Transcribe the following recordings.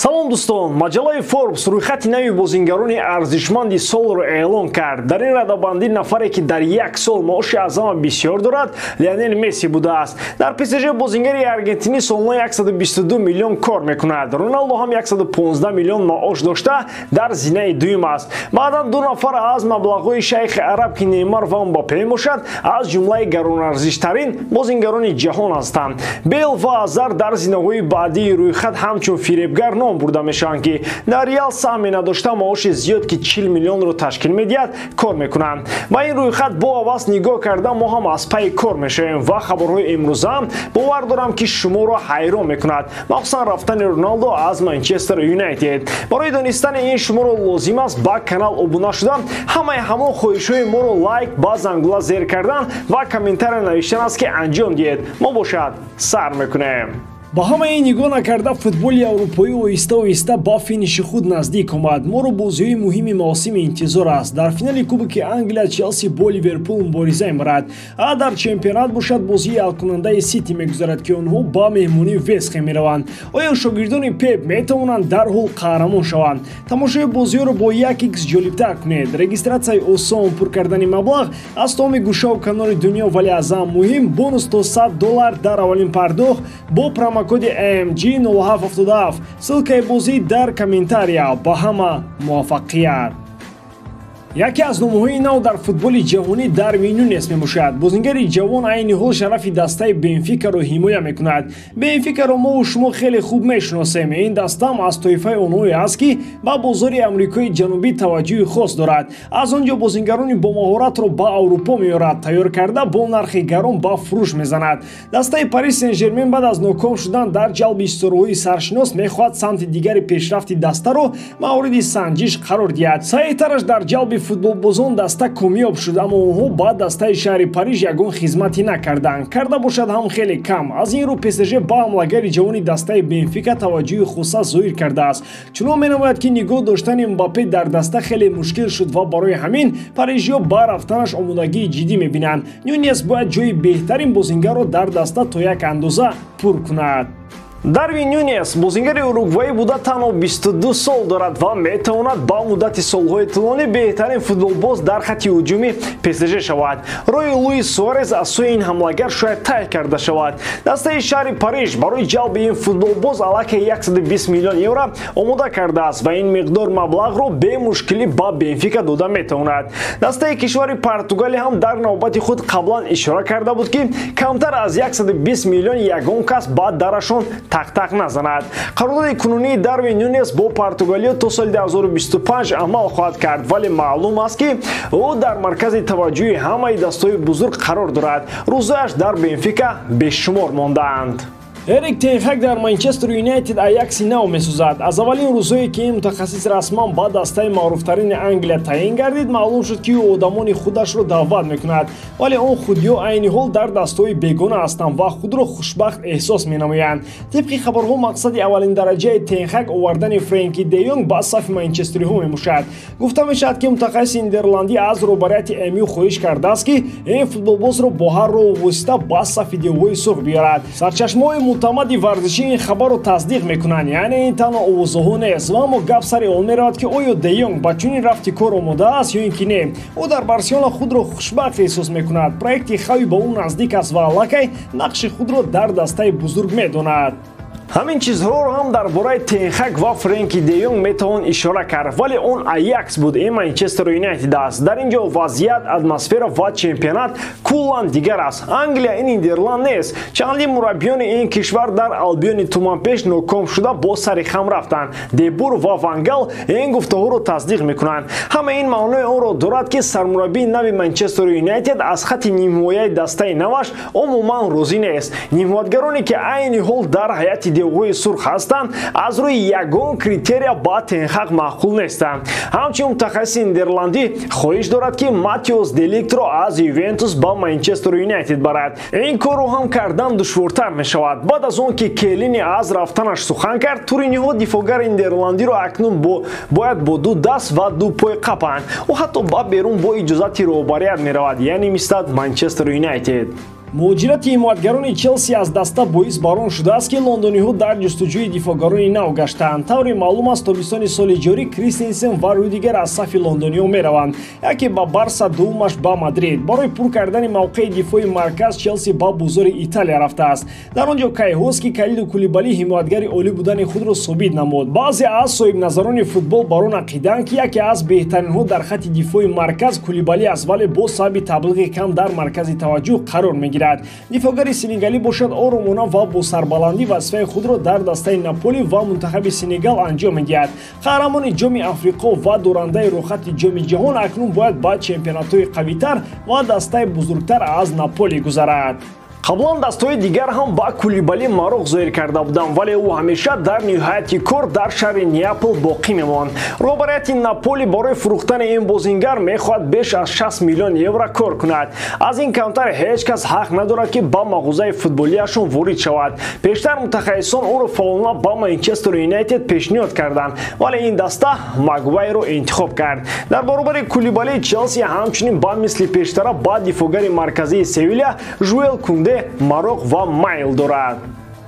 Салом дӯстон, маҷаллаи Forbes рӯйхати нави бозингарони арзишманди солро эълон кард. Дар ин радабандӣ нафаре, ки дар як сол маоши аз ҳама бисёр дорад, Лионел Месси будааст. Дар ПСЖ бозингари аргентинӣ солона 122 миллион кор мекунад. Роналдо ҳам 115 миллион маош дошта дар зинаи дуюм аст. Баъдан ду нафар аз маблағҳои шайхи араб, ки Неймар ва Мбаппе мебошад, аз ҷумлаи гаронарзиштарин бозингарони ҷаҳон ҳастанд. Бейл ва Азар дар зинаҳои баъдии рӯйхат ҳамчун фиребгар ном бурда мешаванд, ки дар Реал саҳме надошта маоши зиёд, ки 40 миллионро ташкил медиҳад, кор мекунанд. Ба ин рӯйхат бо ҳавас нигоҳ карда мо ҳам аз пайи кор мешавем ва хабарҳои имрӯзаам бовар дорам, ки шуморо ҳайрон мекунад, махсусан рафтани Роналдо аз Манчестер Юнайтед. Барои донистани ин шуморо лозим аст ба канал обуна шуда, ҳамаи ҳамон хоҳишҳои моро лайк ба зангула зер кардан ва комментария навиштан аст, ки анҷом диҳед. Мо бошад сар мекунем. Ба ҳамаи нигоҳ накарда, футболи аврупоӣ оҳиста оҳиста ба финиши худ наздик омад. Моро бозиҳои муҳими мавсими интизор аст. Дар финали Кубоки Англия Челси бо Ливерпул мубориза мебарад, а дар чемпионат бошад, бозии ҳалкунандаи Сити мегузарад, ки онҳо ба меҳмонии Вестхем мераванд. Оё шогирдони Пеп метавонанд дарҳол қаҳрамон шаванд? Тамошои бозиҳоро бо 1x ҷолибтар кунед. Регистратсияи осон, пур кардани маблағ аз тамоми гӯшаву канори дунё, вале аз ҳам муҳим бонус то $100 дар аввалин пардохт бо промокоди AMG0777. Ссылкаи бозӣ дар комментария. Ба ҳама муваффақият. Яке аз номҳои нав дар футболи ҷаҳонӣ Дарвин Нунес мебошад. Бозингари ҷавон айни ҳол шарафи дастаи Бенфикаро ҳимоя мекунад. Бенфикаро мову шумо хеле хуб мешиносем. Ин дастаам аз тоифаи онҳое аст, ки ба бозори Амрикои Ҷанубӣ таваҷҷӯҳи хос дорад. Аз он ҷо бозингарони бомаҳоратро ба Аврупо меорад, тайёр карда бо нархи гарон ба фурӯш мезанад. Дастаи Парис Сен-Жермен баъд аз ноком шудан дар ҷалби истораҳои саршинос мехоҳад самти дигари пешрафти дастаро мавриди санҷиш қарор диҳад. Саҳиҳтараш, дар ҷалби футболбозон даста комёб шуд, аммо онҳо ба дастаи шаҳри Париж ягон хизматӣ накарданд, карда бошад ҳам хеле кам. Аз ин рӯ ПСЖ ба ҳамлагари ҷавони дастаи Бенфика таваҷҷӯҳи хоса зоҳир кардааст. Чунон менамояд, ки нигоҳ доштани Мбаппе дар даста хеле мушкил шуд ва барои ҳамин парижиҳо ба рафтанаш омодагии ҷиддӣ мебинанд. Нюнес бояд ҷои беҳтарин бозингарро дар даста то як андоза пур кунад. Дарвин Нюнес бозингари уругваӣ буда, танҳо 22 сол дорад ва метавонад ба муддати солҳои тӯлонӣ беҳтарин футболбоз дар хатти ҳуҷуми ПСЖ шавад. Роҳи Луис Суарез аз сӯи ин ҳамлагар шояд тай карда шавад. Дастаи шаҳри Париж барои ҷалби ин футболбоз аллакай 120 миллион евро омода кардааст ва ин миқдор маблағро бемушкилӣ ба Бенфика дода метавонад. Дастаи кишвари Португалия ҳам дар навбати худ қаблан ишора карда буд, ки камтар аз 120 миллион ягон кас ба дарашон тақ-тақ назанад. Қарордоди кунунии Дарвин Нюнес бо Португалия то соли 2025 амал хоҳад кард, вале маълум аст, ки ӯ дар маркази таваҷҷӯҳи ҳамаи дастҳои бузург қарор дорад. Рӯзояш дар Бенфика бешумор мондаанд. Эрик Тенхак дар Манчестер Юнайтед Аякси нав месозад. Аз аввалин рӯзҳое, ки ин мутахассис расман ба дастаи маъруфтарини Англия таъин гардид, маълум шуд, ки ӯ одамони худашро даъват мекунад, вале он худиҳо айни ҳол дар дастҳои бегона ҳастанд ва худро хушбахт эҳсос менамоянд. Тибқи хабарҳо, мақсади аввалиндараҷаи Тенхак овардани Френки де Йонг ба сафи манчестериҳо мебошад. Гуфта мешавад, ки мутахассиси нидерландӣ аз роҳбарияти МЮ хоҳиш кардааст, ки ин футболбозро бо ҳар роҳу восита ба сафи девҳои сурх биёрад. Сарчашмаҳои мӯътамади варзишӣ ин хабарро тасдиқ мекунанд, яъне ин танҳо овозаҳо нест. Ва аммо гап сари он меравад, ки оё де Йонг ба чунин рафти кор омода аст ё ин ки не. Ӯ дар Барселона худро хушбахт эҳсос мекунад, проекти Хави ба ӯ наздик аст ва аллакай нақши худро дар дастаи бузург медонад. Ҳамин чизҳоро ҳам дар бораи Тенхак ва Френки де Йонг метавон ишора кард, вале он Аякс буд, ин Манчестер Юнайтед аст. Дар ин ҷо вазъият, атмосфера ва чемпионат куллан дигар аст. Англия ин Нидерланд нест. Чандин мураббиёни ин кишвар дар Албиони туманпеш ноком шуда бо сари хам рафтанд. Дебур ва Вангал ин гуфтаҳоро тасдиқ мекунанд. Ҳама ин маънои онро дорад, ки сармураббии нави Манчестер Юнайтед аз хатти нимҳимояи дастаи наваш умуман розӣ нест. Нимҳимоятгароне, ки айни ҳол дар ҳайати девҳои сурх ҳастанд, аз рӯи ягон критерия ба Тенхак маъқул нестанд. Ҳамчунин мутахассиси нидерландӣ хоҳиш дорад, ки Матеос Деликтро аз Ювентус ба Манчестер Юнайтед барад. Ин корро ҳам кардан душвортар мешавад. Баъд аз он ки Келлини аз рафтанаш сухан кард, туриниҳо дифоъгари нидерландиро акнун бояд бо ду даст ва ду пой қапанд. Ӯ ҳатто ба берун бо иҷозати роҳбарият меравад, яъне мистад Манчестер Юнайтед. Муҳоҷирати ҳимоятгарони Челси аз даста боис бар он шудааст, ки лондониҳо дар ҷустуҷӯи дифоъгарони нав гаштаанд. Тавре маълум аст, тобистони соли ҷорӣ Кристенсен ва Рюдигер аз сафи лондониҳо мераванд, яке ба Барса, дуввумаш ба Мадрид. Барои пур кардани мавқеи дифои марказ Челси ба бозори Италия рафтааст. Дар он ҷо кайҳост, ки Калиду Кулибали ҳимоятгари олӣ будани худро собит намуд. Баъзе аз соҳибназарони футбол бар он ақидаанд, ки яке аз беҳтаринҳо дар хатти дифои марказ Кулибали аст, вале бо сабаби таблиғи кам дар маркази таваҷҷӯҳ қарор мегирад. Дифоъгари сенегалӣ бошад, оромона ва бо сарбаландӣ вазифаи худро дар дастаи Наполи ва мунтахаби Сенегал анҷом медиҳад. Қаҳрамони Ҷоми Африқо ва дорандаи рӯхати Ҷоми ҷаҳон акнун бояд ба чемпионатҳои қавитар ва дастаи бузургтар аз Наполи гузарад. Қаблан дастҳои дигар ҳам ба Кулибали мароқ зоҳир карда буданд, вале ӯ ҳамеша дар ниҳояти кор дар шаҳри Неапол боқӣ мемонд. Роҳбарияти Наполи барои фурӯхтани ин бозингар мехоҳад беш аз 60 миллион евро кор кунад. Аз ин камтар ҳеҷ кас ҳақ надорад, ки ба мағозаи футболиашон ворид шавад. Пештар мутахассисон ӯро фаъолона ба Манчестер Юнайтед пешниҳод карданд, вале ин даста Магвайро интихоб кард. Дар баробари Кулибали Челси ҳамчунин ба мисли пештара ба дифоъгари марказии Севиля Жуэл Кунде мароқ ва майл дорад.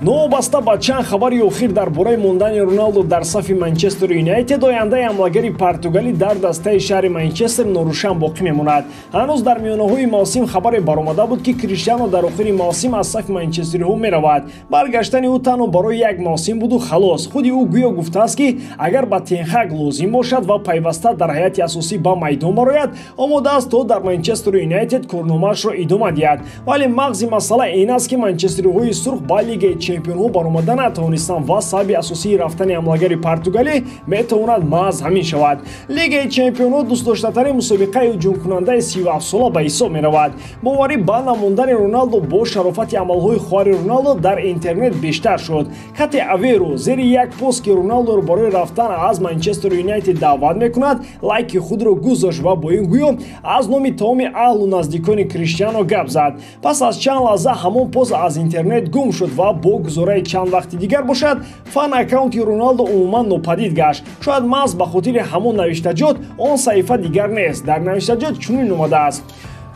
Новобаста ба чанд хабари охир дар бораи мондани Роналдо дар сафи Манчестер Юнайтед, ояндаи ҳамлагари португалӣ дар дастаи шаҳри Манчестер норӯшан боқӣ мемонад. Ҳанӯз дар миёнаҳои мавсим хабаре баромада буд, ки Криштиано дар охири мавсим аз сафи манчестериҳо меравад. Баргаштани ӯ танҳо барои як мавсим буду халос. Худи ӯ гӯё гуфтааст, ки агар ба Тенхак лозим бошад ва пайваста дар ҳайати асосӣ ба майдон барояд, омода аст то дар Манчестер Юнайтед корномаашро идома диҳад. Вале мағзи масъала ин аст, ки манчестериҳои сурх ба Лигаи чемпионҳо баромада натавонистанд ва сабаби асосии рафтани ҳамлагари португалӣ метавонад маҳз ҳамин шавад. Лигаи чемпионҳо дӯстдоштатарин мусобиқаи ҳуҷумкунандаи 37-сола ба ҳисоб меравад. Боварӣ ба намондани Роналдо бо шарофати амалҳои хоҳари Роналдо дар интернет бештар шуд. Кати Аверо зери як пост, ки Роналдоро барои рафтан аз Манчестер Юнайтед даъват мекунад, лайки худро гузошт ва бо ин гӯё аз номи тамоми аҳлу наздикони Криштиано гап зад. Пас аз чанд лаҳза ҳамон пост аз интернет гум шуд ва бо гузораи чанд вақти дигар бошад, фан-аккаунти Роналдо умуман нопадид гашт. Шояд маҳз ба хотири ҳамон навиштаҷот он саҳифа дигар нест. Дар навиштаҷот чунин омадааст: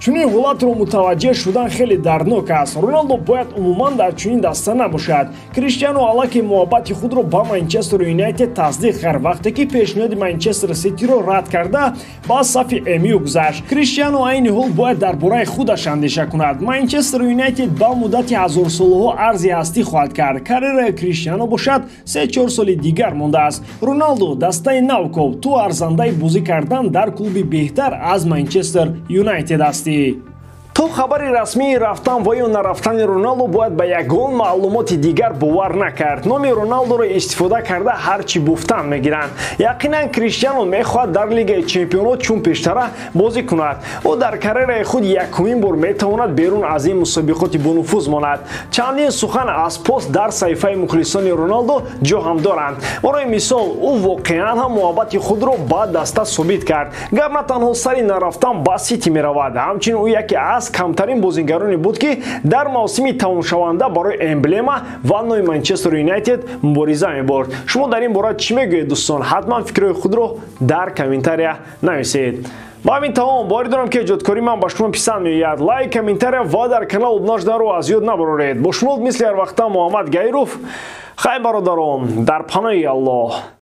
чунин ҳолатро мутаваҷҷеҳ шудан хеле дарднок аст. Роналдо бояд умуман дар чунин даста набошад. Криштиано аллакай муҳаббати худро ба Манчестер Юнайтед тасдиқ кард, вақте ки пешниҳоди Манчестер Ситиро рад карда ба сафи МЮ гузашт. Криштиано айни ҳол бояд дар бораи худаш андеша кунад. Манчестер Юнайтед ба муддати ҳазорсолаҳо арзи ҳастӣ хоҳад кард. Карьераи Криштиано бошад 3-4 соли дигар мондааст. Роналдо, дастаи нав коб, ту арзандаи бозӣ кардан дар клуби беҳтар аз Манчестер Юнайтед ҳастӣ. То хабари расмии рафтан ва ё нарафтани Роналдо бояд ба ягон маълумоти дигар бовар накард. Номи Роналдоро истифода карда ҳар чӣ буфтан мегиранд. Яқинан Криштиано мехоҳад дар Лигаи чемпионҳо чун пештара бозӣ кунад. Ӯ дар карьераи худ якумин бор метавонад берун аз ин мусобиқоти бонуфуз монад. Чандин сухан аз пост дар саҳифаи мухлисони Роналдо ҷо ҳам доранд. Барои мисол, ӯ воқеан ҳам муҳаббати худро ба даста собит кард. Гап на танҳо сари нарафтан ба Сити меравад, ҳамчунин ӯ яке аз камтарин бозингароне буд, ки дар мавсими тамомшаванда барои эмблема ва номи Манчестер Юнайтед мубориза мебурд. Шумо дар ин бора чӣ мегӯед, дӯстон? Ҳатман фикрҳои худро дар комментария нависед. Ба ҳамин тамом, боварӣ дорам, ки эҷодкории ман ба шумо писанд меояд. Лайк, комментария ва дар канал обуна шуданро аз ёд набароред. Бо шумо мисли ҳар вақта Муҳаммад Гаиров. Хайр, бародарон, дар паноҳи Аллоҳ.